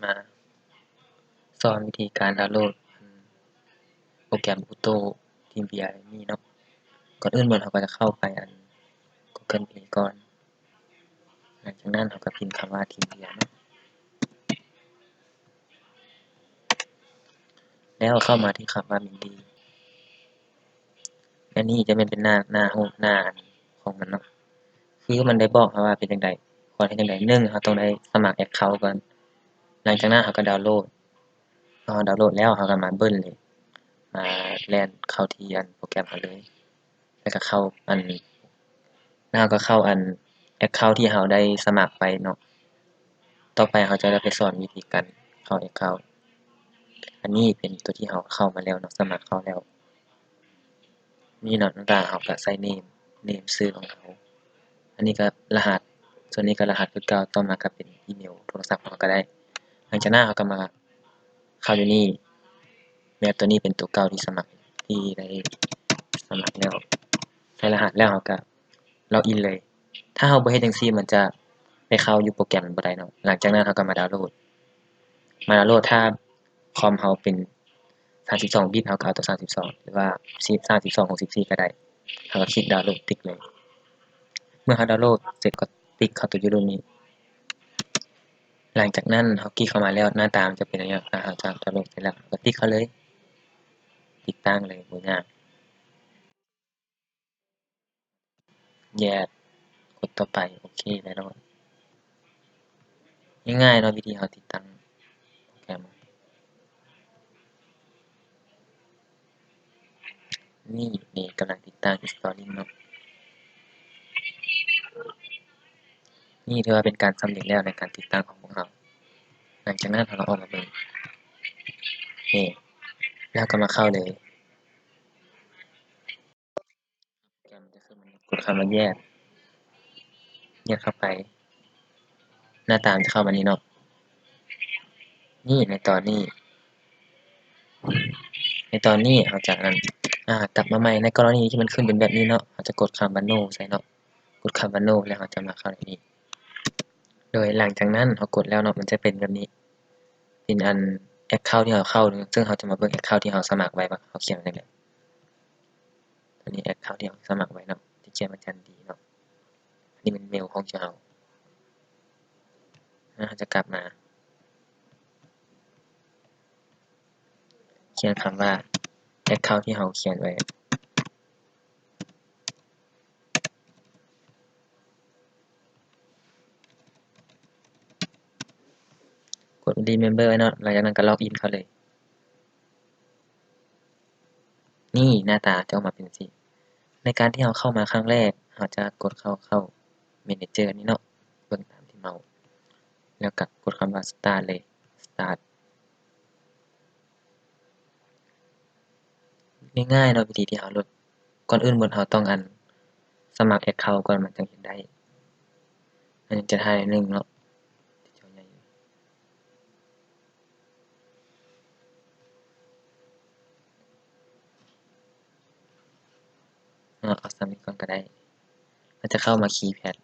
ມາສອນວິທີການດາວໂຫຼດໂປຣແກຣມ Auto TeamViewer ນີ້ເນາະ. ກ່ອນອື່ນໝົດເຮົາກໍຈະເຂົ້າໄປອັນ Google Play ກ່ອນ. ຫຼັງຈາກນັ້ນເຮົາກໍພິມຄຳວ່າ TeamViewer ເນາະ ແລ້ວເຂົ້າມາທີ່ຄຳວ່າ MIDI. ອັນນີ້ຈະແມ່ນເປັນໜ້າ ໜ້າຮູບ ໜ້າອັນຂອງມັນເນາະ ຄືມັນໄດ້ບອກເຮົາວ່າເປັນຈັ່ງໃດ ຄວນເຮັດຈັ່ງໃດ. ໜຶ່ງ ເຮົາຕ້ອງໄດ້ສະໝັກ account ກ່ອນ. ຫຼັງຈາກນັ້ນເຮົາກໍດາວໂຫຼດ ເຮົາດາວໂຫຼດແລ້ວ ເຮົາກໍມາເບິ່ງເລີຍ ມາແລ່ນເຂົ້າທີ່ອັນໂປຣແກຣມເຮົາເລີຍ ແລ້ວກໍເຂົ້າອັນ ແລ້ວເຮົາກໍເຂົ້າອັນ account ທີ່ເຮົາໄດ້ສະໝັກໄວ້ເນາະ. ຕໍ່ໄປເຮົາຈະໄດ້ໄປສອນວິທີການເຂົ້າ account. ອັນນີ້ເປັນຕົວທີ່ເຮົາເຂົ້າມາແລ້ວເນາະ ສະໝັກເຂົ້າແລ້ວ. ນີ້ເນາະ ໜ້າຕາເຮົາກໍໃສ່ name name ຊື່ຂອງເຮົາ. ອັນນີ້ກໍລະຫັດ ສ່ວນນີ້ກໍລະຫັດຄືເກົ່າ. ຕໍ່ມາກໍເປັນອີເມວໂທລະສັບເຮົາກໍໄດ້. ຫຼັງຈາກນັ້ນເຮົາກໍມາເຂົ້າຢູ່ນີ້ ແບບຕົວນີ້ເປັນຕົວເກົ່າທີ່ສະໝັກ ທີ່ໄດ້ສະໝັກແລ້ວ ໃສ່ລະຫັດແລ້ວເຮົາກໍ log in ເລີຍ. ຖ້າເຮົາບໍ່ເຮັດຈັ່ງຊີ້ ມັນຈະໄປເຂົ້າຢູ່ໂປຣແກຣມມັນບໍ່ໄດ້ເນາະ. ຫຼັງຈາກນັ້ນເຮົາກໍມາດາວໂຫຼດ ມາດາວໂຫຼດ ຖ້າຄອມເຮົາເປັນສາມສິບສອງບິດ ເຮົາກໍເອົາຕົວສາມສິບສອງ ຫຼືວ່າສາມສິບສອງ ຫົກສິບສີ່ກໍໄດ້. ເຮົາກໍຄລິກດາວໂຫຼດ ຕິກເລີຍ. ເມື່ອເຮົາດາວໂຫຼດເສັດ ກໍຕິກເຂົ້າຕົວຢູ່ຮູບນີ້. ຫຼັງຈາກນັ້ນເຮົາຄລິກເຂົ້າມາແລ້ວ ໜ້າຕາມັນຈະເປັນແນວນີ້. ເຮົາຈະດາວໂຫຼດເສັດແລ້ວ ກໍຕິກເຂົ້າເລີຍ ຕິດຕັ້ງເລີຍ ບໍ່ຍາກ. ແຢດ ກົດຕໍ່ໄປ ໂອເຄ ໄດ້ໂຫຼດ. ງ່າຍໆເນາະ ວິທີເຮົາຕິດຕັ້ງໂປຣແກຣມ. ນີ້ ນີ້ກຳລັງຕິດຕັ້ງ installing ເນາະ. ນີ້ຖືວ່າເປັນການສຳເລັດແລ້ວໃນການຕິດຕັ້ງຂອງພວກເຮົາ. ຫຼັງຈາກນັ້ນເຮົາກໍອອກມາເບິ່ງ ນີ້ ແລ້ວກໍມາເຂົ້າເລີຍ. ໂປຣແກຣມມັນຈະຂຶ້ນມານີ້ ກົດຄຳວ່າ ແຢດ ແຢດເຂົ້າໄປ ໜ້າຕາມັນຈະເຂົ້າມານີ້ເນາະ. ນີ້ ໃນຕອນນີ້ ໃນຕອນນີ້ເຮົາຈະອັນ ອາ ກັບມາໃໝ່. ໃນກໍລະນີທີ່ມັນຂຶ້ນເປັນແບບນີ້ເນາະ ເຮົາຈະກົດຄຳວ່າ no ໃສ່ເນາະ ກົດຄຳວ່າ no ແລ້ວເຮົາຈະມາເຂົ້າໃນນີ້. ໂດຍຫຼັງຈາກນັ້ນເຮົາກົດແລ້ວເນາະ ມັນຈະເປັນແບບນີ້ ເປັນອັນ account ທີ່ເຮົາເຂົ້າ ເຊິ່ງເຮົາຈະມາເບິ່ງ account ທີ່ເຮົາສະໝັກໄວ້ວ່າເຮົາຂຽນວ່າຈັ່ງໃດ. ຕົວນີ້ account ທີ່ເຮົາສະໝັກໄວ້ເນາະ ທີ່ຂຽນວ່າຈັນດີເນາະ. ອັນນີ້ແມ່ນເມວຂອງເຈົ້າ. ແລ້ວເຮົາຈະກັບມາຂຽນຄຳວ່າ account ທີ່ເຮົາຂຽນໄວ້. ກົດ remember ໄວ້ເນາະ ຫຼັງຈາກນັ້ນກໍ log in ເຂົ້າເລີຍ. ນີ້ ໜ້າຕາຈະອອກມາເປັນຈັ່ງຊີ້. ໃນການທີ່ເຮົາເຂົ້າມາຄັ້ງແລກ ເຮົາຈະກົດເຂົ້າ ເຂົ້າ manager ນີ້ເນາະ ເບິ່ງຕາມທີ່ເມົາ ແລ້ວກໍກົດຄຳວ່າ start ເລີຍ start. ງ່າຍໆເນາະ ວິທີທີ່ເຮົາໂຫຼດ. ກ່ອນອື່ນໝົດເຮົາຕ້ອງອັນ ສະໝັກ account ກ່ອນ ມັນຈັ່ງເຮັດໄດ້. ອັນນີ້ຈະຖ່າຍໜຶ່ງເນາະ ທີ່ຈໍໃຫຍ່ຢູ່ ເນາະ ເອົາສ່ຳນີ້ກ່ອນກໍໄດ້. ເຮົາຈະເຂົ້າມາຄີແພັດ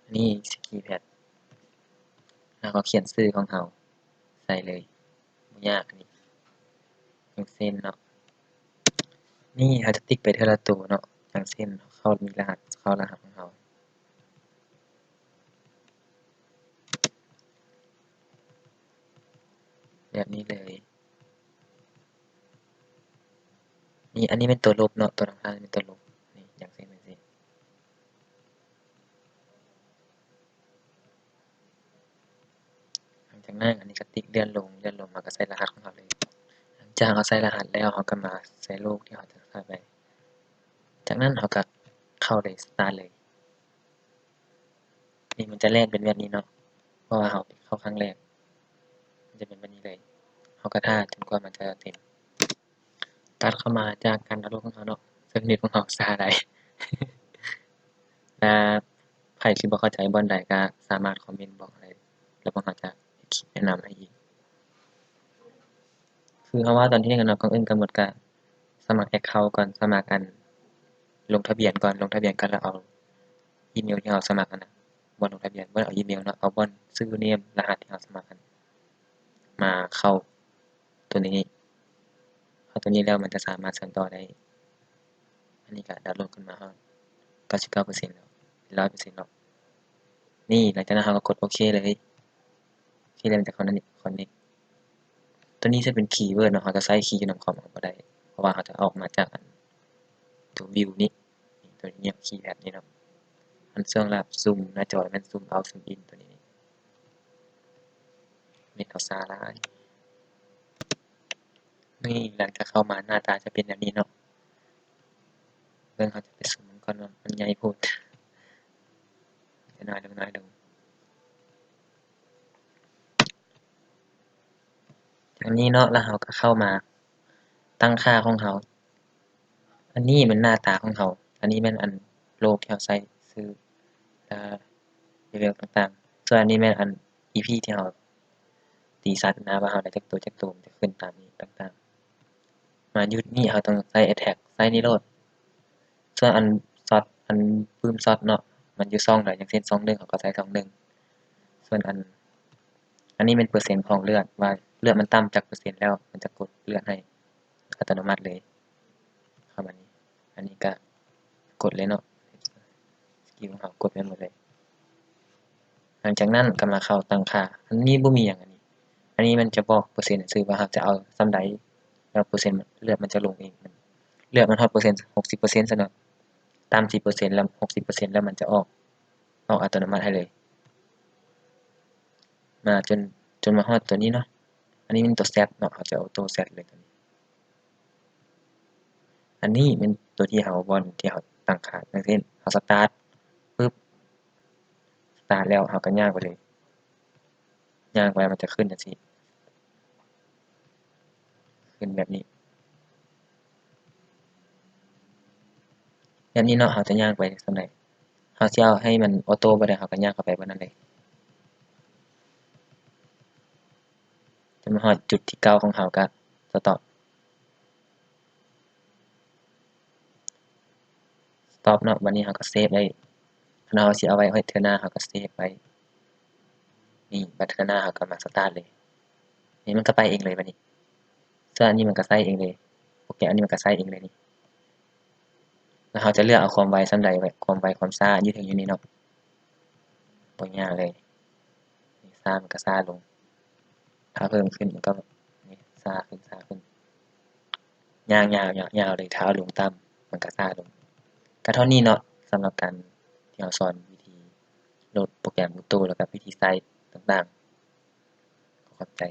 ອັນນີ້ຄືຄີແພັດ ເຮົາກໍຂຽນຊື່ຂອງເຮົາໃສ່ເລີຍ ບໍ່ຍາກ. ອັນນີ້ ຢ່າງເຊັ່ນເນາະ ນີ້ເຮົາຈະຕິກໄປເທື່ອລະໂຕເນາະ ຢ່າງເຊັ່ນເຂົ້າມີລະຫັດ ເຂົ້າລະຫັດຂອງເຮົາ ແບບນີ້ເລີຍ. ນີ້ ອັນນີ້ແມ່ນຕົວລົບເນາະ ຕົວທາງຂ້າງແມ່ນຕົວລົບ ນີ້ ຢ່າງເຊັ່ນຈັ່ງຊີ້. ຫຼັງຈາກນັ້ນ ອັນນີ້ກໍຕິກເລື່ອນລົງ ເລື່ອນລົງມາກໍໃສ່ລະຫັດຂອງເຮົາເລີຍ. ຫຼັງຈາກເຮົາໃສ່ລະຫັດແລ້ວ ເຮົາກໍມາໃສ່ໂລກທີ່ເຮົາຈະໃສ່ໄປ. ຈາກນັ້ນເຮົາກໍເຂົ້າເລີຍ start ເລີຍ. ນີ້ມັນຈະແລ່ນເປັນແບບນີ້ເນາະ ເພາະວ່າເຮົາເຂົ້າຄັ້ງແລກ ມັນຈະເປັນແບບນີ້ເລີຍ. ເຮົາກໍຖ້າຈົນກວ່າມັນຈະເຕັມ. ຕັດເຂົ້າມາຈາກການດາວໂຫຼດຂອງເຮົາເນາະ ເຊິ່ງເນັດຂອງເຮົາຊ້າຫຼາຍ ແລະ ໃຜທີ່ບໍ່ເຂົ້າໃຈບ່ອນໃດກໍສາມາດຄອມເມັນບອກໄດ້ ແລ້ວພວກເຮົາຈະເຮັດຄລິບແນະນຳໃຫ້ອີກ. ຄືເຮົາເວົ້າຕອນທີ່ໜຶ່ງເນາະ ກ່ອນອື່ນກະໝົດກະສະໝັກ account ກ່ອນ ສະໝັກອັນ ລົງທະບຽນກ່ອນ ລົງທະບຽນກ່ອນ ແລ້ວເອົາອີເມວທີ່ເຮົາສະໝັກຫັ້ນນະ ບ່ອນລົງທະບຽນ ບໍ່ໄດ້ເອົາອີເມວເນາະ ເອົາບ່ອນ username ລະຫັດທີ່ເຮົາສະໝັກຫັ້ນ ມາເຂົ້າຕົວນີ້ ເຂົ້າຕົວນີ້ແລ້ວມັນຈະສາມາດເຊື່ອມຕໍ່ໄດ້. ອັນນີ້ກະດາວໂຫຼດຂຶ້ນມາຮອດເກົ້າສິບເກົ້າເປີເຊັນແລ້ວ ເປັນຮ້ອຍເປີເຊັນເນາະ. ນີ້ ຫຼັງຈາກນັ້ນເຮົາກະກົດໂອເຄເລີຍ. ໂອເຄແລ້ວມັນຈະຄອນເນັກ ຄອນເນັກ. ຕົວນີ້ຈະເປັນຄີເວີດເນາະ ເຮົາຈະໃຊ້ຄີຢູ່ນຳຄອມເຮົາກະໄດ້ ເພາະວ່າເຮົາຈະອອກມາຈາກອັນຕົວວິວນີ້ ຕົວນີ້ ຄີແອັດນີ້ເນາະ. ອັນເຊິ່ງລະຊູມໜ້າຈໍແມ່ນຊູມເອົາ ຊູມອິນ ຕົວນີ້ ເນັດເຮົາຊ້າຫຼາຍ. ນີ້ ຫຼັງຈາກເຂົ້າມາໜ້າຕາຈະເປັນແບບນີ້ເນາະ. ເບິ່ງ ເຮົາຈະໄປຊູມມັນກ່ອນວ່າມັນໃຫຍ່ໂພດ. ນ້ອຍລົງ ນ້ອຍລົງ. ຢ່າງນີ້ເນາະ ແລ້ວເຮົາກະເຂົ້າມາຕັ້ງຄ່າຂອງເຮົາ. ອັນນີ້ແມ່ນໜ້າຕາຂອງເຮົາ. ອັນນີ້ແມ່ນອັນໂລກທີ່ເຮົາໃຊ້ຊື້ ແລະ ເລເວວຕ່າງໆ. ສ່ວນອັນນີ້ແມ່ນອັນ ອີພີ ທີ່ເຮົາຕີຊັດນະ ວ່າເຮົາໄດ້ຈັກໂຕ ຈັກໂຕ ມັນຈະຂຶ້ນຕາມນີ້ຕ່າງໆ. ມາຢູ່ນີ້ເຮົາຕ້ອງໃຊ້ແອັດແທັກ ໃຊ້ນີ້ໂລດ. ສ່ວນອັນຊັອດ ອັນປຶ້ມຊັອດເນາະ ມັນຢູ່ຊ່ອງໃດ ຢ່າງເຊັ່ນຊ່ອງໜຶ່ງ ເຮົາກະໃສ່ຊ່ອງໜຶ່ງ. ສ່ວນອັນ ອັນນີ້ແມ່ນເປີເຊັນຂອງເລືອດ ວ່າເລືອດມັນຕ່ຳຈັກເປີເຊັນແລ້ວ ມັນຈະກົດເລືອດໃຫ້ອັດຕະໂນມັດເລີຍ. ເຂົ້າມານີ້ ອັນນີ້ກະກົດເລີຍເນາະ ສະກິວເຮົາກົດໄປໝົດເລີຍ. ຫຼັງຈາກນັ້ນກະມາເຂົ້າຕັ້ງຄ່າ. ອັນນີ້ບໍ່ມີຫຍັງ ອັນນີ້ ອັນນີ້ມັນຈະບອກເປີເຊັນຊື່ວ່າເຮົາຈະເອົາສ່ຳໃດ ແລ້ວເປີເຊັນເລືອດມັນຈະລົງເອງ. ເລືອດມັນຮອດເປີເຊັນ ຫົກສິບເປີເຊັນຊັ້ນເນາະ ຕ່ຳສິບເປີເຊັນ ແລ້ວ ຫົກສິບເປີເຊັນ ແລ້ວມັນຈະອອກ ອອກອັດຕະໂນມັດໃຫ້ເລີຍ. ມາຈົນ ຈົນມາຮອດຕົວນີ້ເນາະ. ອັນນີ້ແມ່ນຕົວແຊັດເນາະ ເຮົາຈະເອົາໂຕແຊັດເລີຍຕົວນີ້. ອັນນີ້ແມ່ນຕົວທີ່ເຮົາ ບ່ອນທີ່ເຮົາຕັ້ງຄ່າ. ຢ່າງເຊັ່ນເຮົາສະຕາດປຶບ ສະຕາດແລ້ວເຮົາກະຍ່າງໄປເລີຍ. ຍ່າງໄປມັນຈະຂຶ້ນຈັ່ງຊີ້ ຂຶ້ນແບບນີ້ ແບບນີ້ເນາະ. ເຮົາຈະຍ່າງໄປສ່ຳໃດ ເຮົາຊິເອົາໃຫ້ມັນໂອໂຕ້ບໍ່ໄດ້ ເຮົາກະຍ່າງເຂົ້າໄປບ່ອນນັ້ນເລີຍ ຈົນມາຮອດຈຸດທີເກົ້າຂອງເຮົາກະສະຕັອບ. ສະຕັອບເນາະ ບາດນີ້ເຮົາກະເຊບໄດ້. ຄັນເຮົາຊິເອົາໄວ້ເທື່ອໜ້າ ເຮົາກະເຊບໄວ້. ນີ້ ບາດເທື່ອໜ້າເຮົາກະມາສະຕາດເລີຍ. ນີ້ມັນກະໄປເອງເລີຍບາດນີ້. ສ່ວນອັນນີ້ມັນກະໃຊ້ເອງເລີຍ ໂປຣແກຣມອັນນີ້ມັນກະໃຊ້ເອງເລີຍນີ້. ແລ້ວເຮົາຈະເລືອກເອົາຄວາມໄວສ່ຳໃດໄວ້ ຄວາມໄວຄວາມຊ້າຢູ່ເທິງຢູ່ນີ້ເນາະ. ບໍ່ຍາກເລີຍ ນີ້ຊ້າມັນກະຊ້າລົງ. ຖ້າເພີ່ມຂຶ້ນມັນກະ ນີ້ ຊ້າຂຶ້ນ ຊ້າຂຶ້ນ. ຍ່າງຍາວ ຍາວ ຍາວເລີຍ ຖ້າເອົາລົງຕ່ຳມັນກະຊ້າລົງ. ກະເທົ່ານີ້ເນາະ ສຳລັບການທີ່ເຮົາສອນວິທີໂຫຼດໂປຣແກຣມ Moto ແລ້ວກະວິທີໃຊ້ຕ່າງໆ. ຂໍຂອບໃຈ.